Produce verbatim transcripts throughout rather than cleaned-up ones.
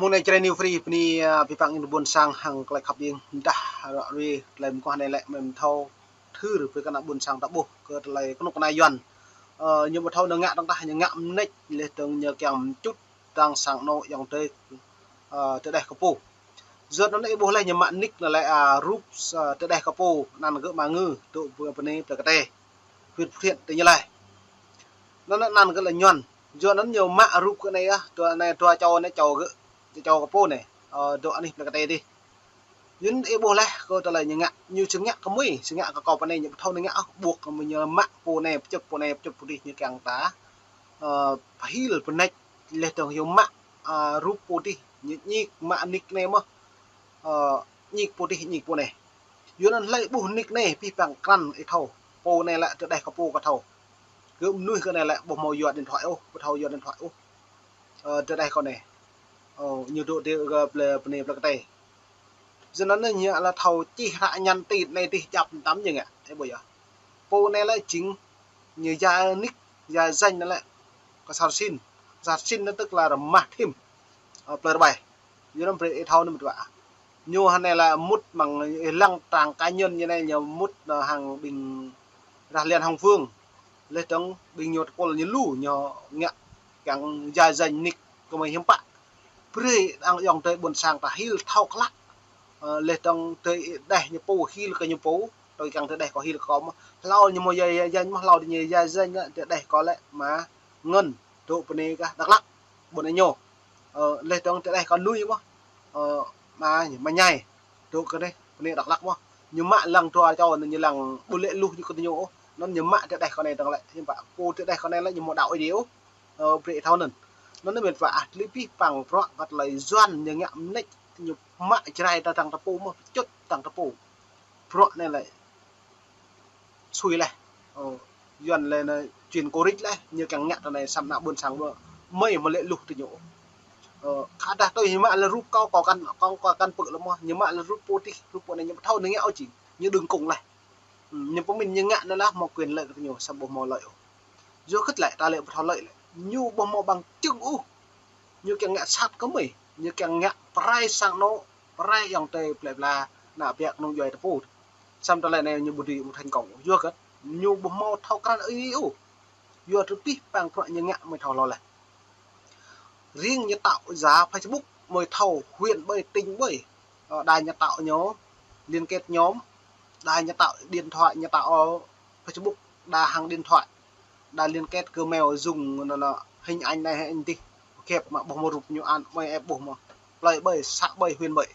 Mơ̆ng anai Jrai New Free, bơni, a, abih bang ƀing ƀôn sang hăng tơlơi khăp ƀing dah ră ruai tơlơi mơguah anai lĕ mơ̆n thâo thâo brơi kơ ană ƀôn sang ta ƀuh kơ tơlơi kơnuk kơna Yuan. Ơ, ñu ƀu thâo ñu ngă tơ̆ng tah, ñu ngă mơneč, laih dơ̆ng ñu kiăng mčŭt tơ̆ng sang anŏ ayŏng adơi, ơ, tơdeh kơ pô. Yua anŭn ih ƀuh laih ñu mă nick anŭn lĕ, a, rup, a, tơdeh kơ pô, anăn gơ̆ Ama Ngư, dŏ bơ-, bơnai Plơi Kơtê, huyện Phú Thiện, tỉnh Gia Lai. Anŭn anăn gơ̆ lĕ Yuan. Yua anŭn ñu mă rup gơ̆ anai, a, dua anai dua čô anai čô gơ̆, čô kơ pô anai, ơ, dŏ anih Plơi Kơtê dih. Yua anŭn ih ƀuh laih kơ tơlơi ñu ngă, ñu či ngă kơ mơi, či ngă kơ kâo pơ anai, ñu ƀu thâo ñu ngă ôh, ƀuh kơ mơi ñu mă pô anai, pơčŭt pô anai, pơčŭt pô dih ñu kiăng ta, ơ, pơhil pơneč, laih dơ̆ng ñu mă, ơ, rup pô dih, ñu ñik mă nick anai mơ̆n, ơ, ñik pô dih, ñik pô anai. Yua anŭn hlơi ƀuh nick anai, abih bang krăn ih thâo, pô anai lĕ tơdeh kơ pô kơ thâo. Gơ̆ mơnuih gơ̆ anai lĕ ƀu hmâo yua điện thoại ôh, ƀu thâo yua điện thoại ôh. Ơ, tơdeh kơ anai. Ơ, ñu dŏ dih gơ̆ Plơi, bơnai Plơi Kơtê. Yua anŭn ñu lĕ thâo čih hră nhắn tin anai dih djăp mơtam ñu ngă, ih ƀuh yơh. Pô anai lĕ jing ñu ya nick, ya danh anŭn lĕ Ksar Sin. Ksar Sin anŭn tức là Rơmah Thim, ơ, Plơi Rơbai. Yua anŭn brơi ih thâo anŭn mơ̆n wa. Ñu hơnai lĕ mŭt mơ̆ng ih lăng trang cá nhân ñu anai ñu mŭt, ơ, hăng ƀing rah Liên Hồng Phương. Laih dơ̆ng ƀing ñu tơpul ñu lu ñu ngă kiăng ya danh nick kơ mơi hiư̆m pă. Brơi kơ ayŏng adơi ƀôn sang ta hil thâo klă. Ơ, laih dơ̆ng tơdeh ñu pô hil kơ ñu pô, tui kiăng tơdeh kâo hil kơ kâo mơ̆n. Hlâo ñu hmâo ya, ya danh mơ̆n, hlâo ñu ya danh lĕ tơdeh kâo lĕ Ama Ngư, dŏ bơnai gah Dak Lak, ƀôn ñu. Ơ, laih dơ̆ng tơdeh kâo anai mơ̆n. Ơ, Ama, Ama Nhai, dŏ kơ anai, bơnai Dak Lak mơ̆n. Ñu mă lăng dua čô anŭn ñu lăng ƀu lĕ luh ñu kơ ñu ôh. Anŭn ñu mă tơdeh kâo anai dơ̆ng lĕ, hiư̆m pă pô tơdeh kâo anai lĕ ñu hmâo đaŏ Ơi Adai ôh. Ơ, brơi ih thâo anŭn. Anŭn mơ̆n wa, ah, tơlơi abih bang bruă kơ tơlơi Yuan ñu ngă mơneč, ñu mă Jrai ta tơ̆ng ta pô mơ̆n, pơčŭt tơ̆ng ta pô. Bruă anai lĕ sui laih. Ơ, Yuan lĕ anai chuyên cô rích laih, ñu kiăng ngă tơ anai samơ̆ ană ƀôn sang ƀu, mơi hmâo lĕ luh tơ ñu. Ơ, khă dah tui ñu mă lĕ rup kâo, kâo kăn, kâo, kâo kăn pơ̆k lĕ mơ̆n, ñu mă lĕ rup pô dih, rup pô anai ñu ƀu thâo ñu ngă ôh jing, ñu đương cùng laih. Ư, ñu pơmĭn ñu ngă anŭn lah hmâo quyền lợi kơ ñu, samơ̆ ƀu hmâo lợi ôh. Yua hơget lĕ, ta lĕ ƀu thâo lợi lĕ. Ñu ƀu hmâo bằng chứng ôh. Ñu kiăng ngă sat kơ mơi, ñu kiăng ngă pơrai sang anŏ, pơrai ayŏng adơi plơi pla, ană ƀiă kơnung djuai ta pô. Samơ̆ tơlơi anai ñu ƀu dưi ƀu thành công. Yua hơget, ñu ƀu hmâo thâo krăn ơi ôh. Yua tơlơi abih bang bruă ñu ngă mơi thâo hlâo laih. Riêng ñu tạo giả Facebook mơi thâo huyện ƀơi, tỉnh ƀơi. Ơ, đa ñu tạo ñu liên kết nhóm, đa ñu tạo điện thoại, ñu tạo, ơ, Facebook, đa hăng điện thoại, đa liên kết Gmail, dùng anŭn, anŭn, hình ảnh anai, hình ảnh dih. Kĕp mă ƀuh mơ̆n rup ñu ăn, mơi ĕp ƀuh mơ̆n. Plơi ƀơi, xã ƀơi, huyện ƀơi.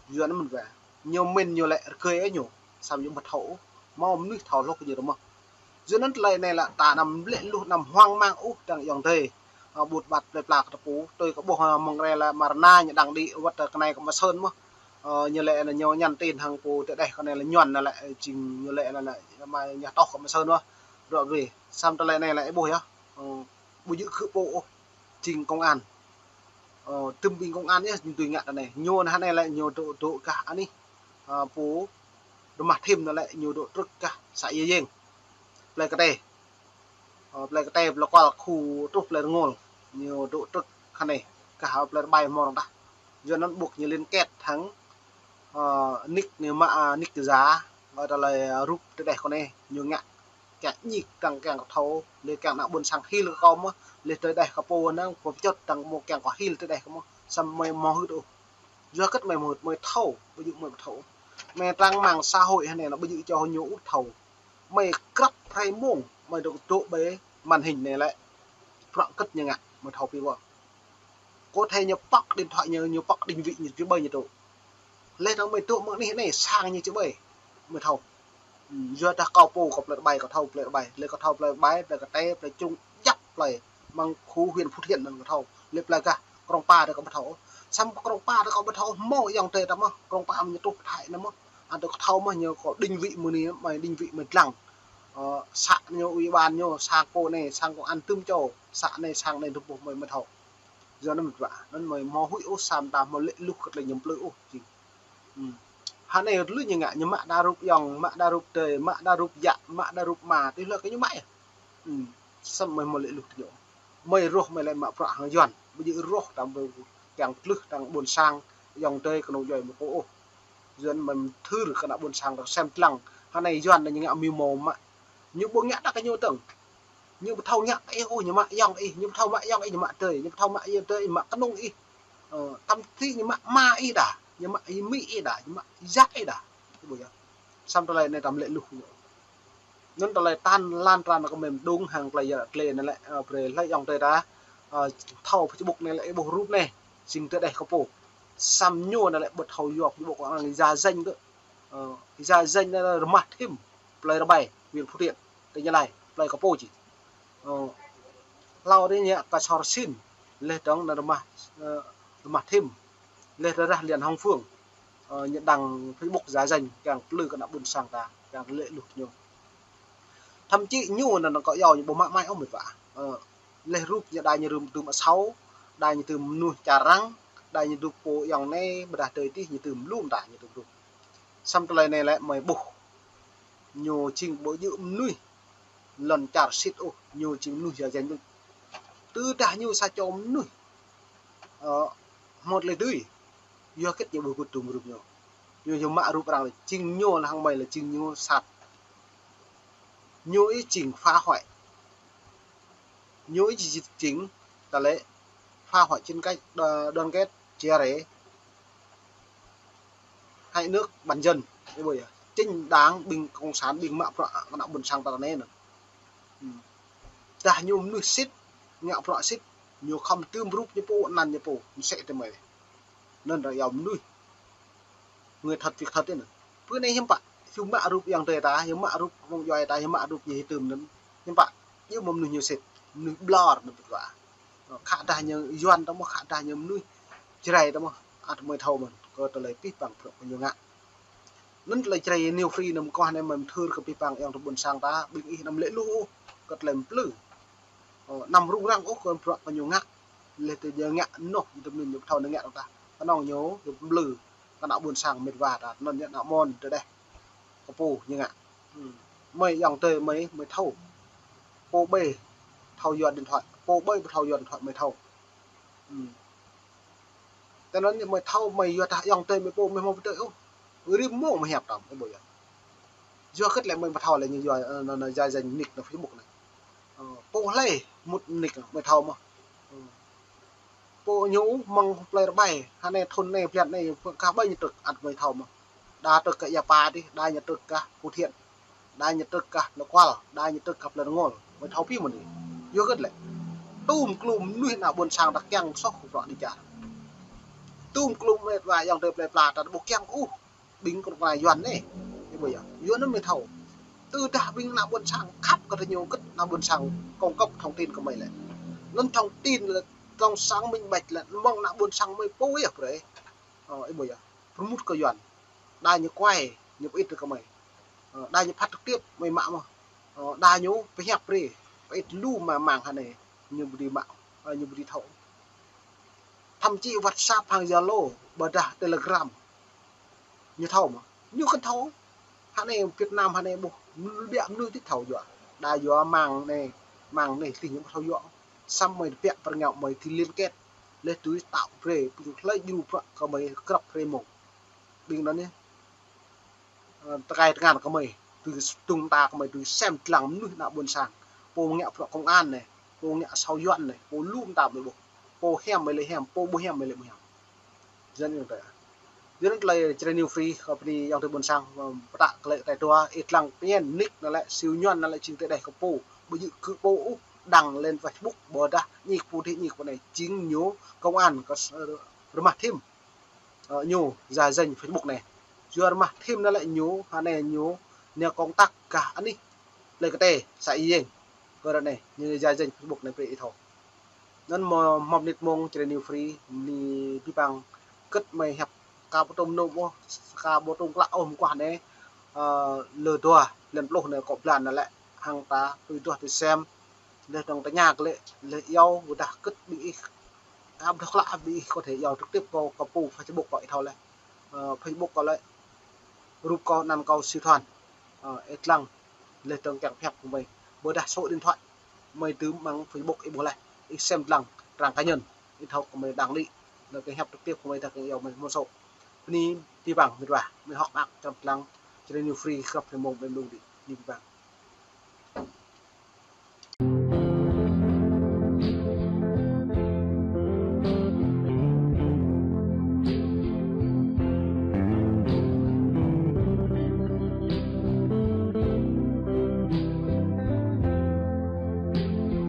Yua anŭn mơ̆n wa. Ñu mĭn ñu lĕ rơgơi ơi ñu. Samơ̆ ñu ƀu thâo ôh. Hmâo mơnuih thâo hloh kơ ñu rơmơh. Yua anŭn tơlơi anai lĕ ta anăm lĕ luh anăm hoang mang ôh tơ̆ng ayŏng adơi. Ơ, ƀut ƀat plơi pla kơ ta pô, tui kơ ƀuh, ơ, mơ̆ng rai lĕ Ama Rơna ñu đăng đĭ wơ̆t, ơ, kơ anai kơ Ama Sơn mơ̆n. Ơ, ñu lĕ anŭn ñu nhắn tin hăng pô tơdeh kơ anai lĕ Yuan anŭn lĕ, ơ, jing ñu lĕ anŭn lĕ, Ama ñu tŏh kơ Ama Sơn mơ̆n. Ră ruai. Samơ̆ tơlơi anai lĕ ih ƀuh yơh. Ơ, ƀu djơ̆ kơ pô ôh. Jing công an. Ơ, tơm ƀing công an yơh, ñu tui ngă tơ anai. Ñu anai lĕ ñu dŏ, dŏ gah anih, ơ, pô Rơmah Thim anŭn lĕ ñu dŏ truh gah xã Ia Yeng, Plơi Kơtê. Ơ, Plơi Kơtê, Plơi Kual, khu truh Plơi Rơngôl. Ñu dŏ truh kơ anai, gah Plơi Rơbai hmâo rŏng tah. Yua anŭn ƀuh ñu liên kết hăng, ơ, nick ñu mă, ơ, nick giả, wơ̆t tơlơi, ơ, rup tơdeh kơ anai, ñu ngă kiăng ñik tơ̆ng kiăng kơ thâo, lĕ kiăng ană ƀôn sang hil kơ kâo mơ̆n, lĕ tơdeh kơ pô anŭn, pô pơčŭt tơ̆ng mơ̆ kiăng kơ hil tơdeh kơ mơ̆n, samơ̆ mơi hmâo hưt ôh. Yua hơget mơi hmâo hưt, mơi thâo, ƀu djơ̆ mơi ƀu thâo. Mơi trang mạng xã hội hơnai anŭn ƀu djơ̆ čô ñu ôh thâo. Mơi krăp hrơi mông, mơi dŏ dŏ ƀơi màn hình anai lĕ. Bruă hơget ñu ngă, mơi thâo pi wơ̆. Có thể ñu pŏk điện thoại ñu, ñu pŏk định vị ñu či ƀơi ñu dŏ. Laih dơ̆ng mơi dŏ mơ̆ng anih anai sang ñu či ƀơi, mơi thâo. Ư, yua dah kâo pô kơ Plơi Rơbai kâo thâo Plơi Rơbai, lĕ kâo thâo Plơi Rơbai, Plơi Kơtê, Plơi Trung, djăp plơi, mơ̆ng khu huyện Phú Thiện anŭn kâo thâo, lĕ plơi gah, Krông Pa dah kâo ƀu thâo. Samơ̆ Krông Pa dah kâo ƀu thâo, hmâo ayŏng adơi ta mơ̆n, Krông Pa mơi ñu truh Thái anŭn mơ̆n, ăt kâo thâo mơ̆n ñu kơ định vị mơ̆ng anai, mơi định vị mơi lăng. Ơ, xã ñu, ủy ban ñu, sang pô anai, sang công an tơm čô, xã anai, sang anai, truh ƀuh mơi mơi thâo. Yua anŭn mơ̆n wa, anŭn mơi hmâo huĭ ôh, samơ̆ ta hmâo lĕ luh kơ tơlơi ñu plư ôh, jing. Ư. Hơnai lu ñu ngă, ñu mă đa rup ayŏng, mă đa rup adơi, mă đa rup yă, mă đa rup ama, tui hlơi kơ ñu mă yơh. Ư. Samơ̆ mơi hmâo lĕ luh tơ ñu. Mơi rŏh mơi lĕ mă bruă hăng Yuan, ƀu djơ̆ rŏh tơ̆ng ƀơi kiăng tlưh tơ̆ng ƀôn sang, ayŏng adơi kơnung djuai mơ̆ kơ ôh. Yuan mơ̆n thưr kơ ană ƀôn sang tơ̆ng sem tlăng. Hơnai Yuan anai ñu ngă mơ̆ mơ̆ mă. Ñu ƀu ngă ta kơ ñu tơ̆ng. Ñu ƀu thâo ngă ih ôh, ñu mă ayŏng ih, ñu ƀu thâo mă ayŏng ih, ñu mă adơi, ñu ƀu thâo mă ayŏng adơi, mă kơnung ih. Ơ, tăm ti ñu mă ama ih đa, ñu mă amĭ ih đa, ñu mă yă ih đa. Ih ƀuh yơh. Samơ̆ tơlơi anai tăm lĕ luh ñu. Anŭn tơlơi tan lan tran kơ mơ̆n đung hăng tơlơi yă tơlơi anai lĕ, ơ, brơi hlơi ayŏng adơi ta, ơ, thâo Facebook anai lĕ ih ƀuh rup anai, sing tơdeh kơ pô. Samơ̆ ñu anai lĕ ƀu thâo yua Facebook kơ arăng ya danh kơ. Ơ, ya danh anai lĕ Rơmah Thim, plơi Rơbai, huyện Phú Thiện, tỉnh Gia Lai, plơi kơ pô či. Ơ, hlâo adih ñu kơ Sor Sin, leh dơ̆ng anai Rơmah, ơ, Rơmah Thim, leh rơđah Liên Hồng Phương, ơ, ñu đăng Facebook ya danh kiăng tlưh kơ ană ƀôn sang ta, kiăng lĕ luh ñu. Thậm chí ñu anŭn kơ yua ñu ƀu mă mai ôh mĕt wa. Ơ, leh rup ñu đa ñu rŭm tơm asâo, đa ñu tơm mơnuih čar arăng, đa ñu rup pô ayŏng anai, ƀôdah adơi adih ñu tơm lŭm đa ñu tơm rup. Samơ̆ tơlơi anai lĕ mơi ƀuh. Ñu jing ƀu djơ̆ mơnuih lŏn čar sĭt ôh, ñu jing mơnuih ya danh đôč. Tơdah ñu sa čô mơnuih, ơ, hmâo tơlơi dưi, yua hơget ñu ƀu gŭt tơm rup ñu. Ñu yua mă rup arăng lĕ jing ñu lĕ hăng mơi lĕ jing ñu sat. Ñu ih jing phá hoại. Ñu ih jing tơlơi phá hoại chính cách, đa-, đoàn kết, chia rẽ. Hai nước bàn dân, ih ƀuh yơh. Chính đảng, ƀing cộng sản, ƀing mă bruă kơ ană ƀôn sang ta anai anŭn. Hm. Tơdah ñu mơnuih sĭt, ngă bruă sĭt, ñu khŏm tơm rup ñu pô, anăn ñu pô, mơsĕ tơmơi. Anŭn arăng yua mơnuih. Người thật việc thật anŭn. Pơ anai hiư̆m pă, hiư̆m mă rup ayŏng adơi ta, hiư̆m mă rup kơnung djuai ta, hiư̆m mă rup ñu hơtưm anŭn. Hiư̆m pă, yua mơnuih ñu sĭt, mơnuih ƀlŏr anŭn ƀu djơ̆. Khă dah ñu Yuan ta mơ̆, khă dah ñu mơnuih Jrai ta mơ̆, ăt mơi thâo mơ̆n, kơ tơlơi pih pang bruă kơ ñu ngă. Anŭn tơlơi Jrai New Free anŭn kơ anai mơi thưr kơ pih pang ayŏng adơi ƀôn sang ta, ƀing ih anăm lĕ luh ôh, kơ tơlơi mplư. Ơ, anăm rŭng răng ôh kơ bruă kơ ñu ngă, leh tơ ñu ngă noh, ñu tơm anŭn ñu thâo ñu ngă ta. Kơnơ̆ng ñu, ñu mplư, kơ ană ƀôn sang mĕt wa ta, anŭn ñu ană mon tơdeh. Kơ pô ñu ngă. Hm. Mơi ayŏng adơi mơi, mơi thâo. Pô ƀai thâo yua điện thoại, pô ƀai ƀu thâo yua điện thoại mơi thâo. Hm. Tơl anŭn mơi thâo mơi yua dah ayŏng adơi mơi pô mơi hmâo pơtơi ôh. Rĭm mông mơi hiăp tăm, ih ƀuh yơh. Yua hơget lĕ mơi ƀu thâo lĕ ñu yua, ơ, anŭn, anŭn, ya danh nick anŭn Facebook anŭn. Ơ, pô hlơi mŭt nick mơi thâo mơ̆. Ơ. Pô ñu mơ̆ng plơi Rơbai, hơnai thŭn anai, blan anai, kah ƀai ñu trơ̆k ăt mơi thâo mơ̆. Đa trơ̆k kơ Ia Pa adih, đa ñu trơ̆k kơ Phú Thiện, đa ñu trơ̆k kơ Lơkual, đa ñu trơ̆k kơ plơi Rơngol. Mơi thâo pih mơ̆n adih. Yua hơget lĕ. Tơm klum mơnuih ană ƀôn sang ta kiăng soh kơ bruă dêh čar. Tơm klum mĕt wa ayŏng adơi plơi pla ta ƀu kiăng ôh. Ƀing kơnuk kơna Yuan anai. Ih ƀuh yơh. Yuan anŭn mơi thâo. Tơdah ƀing ană ƀôn sang khăp kơ tơ ñu hơget ană ƀôn sang cung cấp thông tin kơ mơi lĕ. Anŭn thông tin lĕ trong sáng minh bạch lĕ mơ̆ng ană ƀôn sang mơi pô yơh brơi. Ơ, ih ƀuh yơh. Pơrmut kơ Yuan. Đa ñu kuai, ñu pơit kơ mơi. Ơ, đa ñu phát trực tiếp mơi mă mơ̆. Ơ, đa ñu pơhiăp brơi. Pơit lu mă mơ̆ng hơnai. Ñu ƀu dưi mă. Ơ, ñu ƀu dưi thâo. Thậm chí WhatsApp hăng Zalo, ƀôdah Telegram. Ñu thâo mơ̆? Ñu kăn thâo. Hơnai Việt Nam hơnai ƀuh, ƀiă mơnuih tih thâo yua. Đa yua mơ̆ng anai, mơ̆ng anai tih ñu ƀu thâo yua. Samơ̆ mơi tơbiă pơrơngiao mơi tih liên kết. Leh tui tao brơi, pơjing hlơi djru bruă kơ mơi krăp hrơi mông. Ƀing anŭn yơh. Ơ, tơkai tơngan kơ mơi, tui tŭng ta kơ mơi, tui sem tlang mơnuih ană ƀôn sang. Pô ngă bruă công an anai, pô ngă asâo Yuan anai, pô lŭm ta mơi ƀuh. Pô hiam mơi lĕ hiam, pô ƀu hiam mơi lĕ ƀu hiam. Dân yơh ta. Dân tơlơi Jrai New Free, kơ bơni ayŏng adơi ƀôn sang, ơ, pơtă kơ lĕ tai tua, ih lăng pơñen nick anŭn lĕ, Siu Ñuan anŭn lĕ jing tơdeh kơ pô, ƀu djơ̆ kơ pô ôh, đăng lên Facebook, ƀôdah ñik pô dih ñik pô anai, jing ñu công an kơ s-, ơ, Rơmah Thim. Ơ, ñu, ya danh Facebook anai. Yua Rơmah Thim anŭn lĕ ñu, hơnai ñu, ñu công tác kơ anih, plơi Kơtê, xã Êyêng. Kơ ră anai, ñu ya danh Facebook anai brơi ih thâo. Anŭn mơ̆, mơ̆ mơnit mông Jrai New Free, mơ̆ pih pang, hơget mơi hiăp, ka ƀu tŭm nŭm ôh, ka ƀu tŭm klă ôh mơguah anai, ơ, lơ dua, blan pluh anai kơ blan anŭn lĕ, hăng ta, tui duah tui sem, leh dơ̆ng tơña kơ lĕ, leh iâu, ƀôdah hơget ƀing ih, ăp dơ̆ng klă ƀing ih có thể iâu trực tiếp kơ, kơ pô Facebook kơ ih thâo leh. Ơ, Facebook kơ lĕ, rup kâo anăn kâo Siu Thuan. Ơ, ih lăng, leh dơ̆ng kiăng pơhiăp kơ mơi. Ƀôdah số điện thoại, mơi tơm mơ̆ng Facebook ih ƀuh leh. Ih sem lăng, trang cá nhân, ih thâo kơ mơi đăng lĕ. Nao kơ hiăp trực tiếp kơ mơi ta kơ iâu mơi mơ̆n sô. Bơni abih bang mĕt wa, mơi hơ̆k mơak čang tơlang, čơrĕ ñu free khăp hơmông ƀlĕ mơlung đĭ. Bơni abih bang.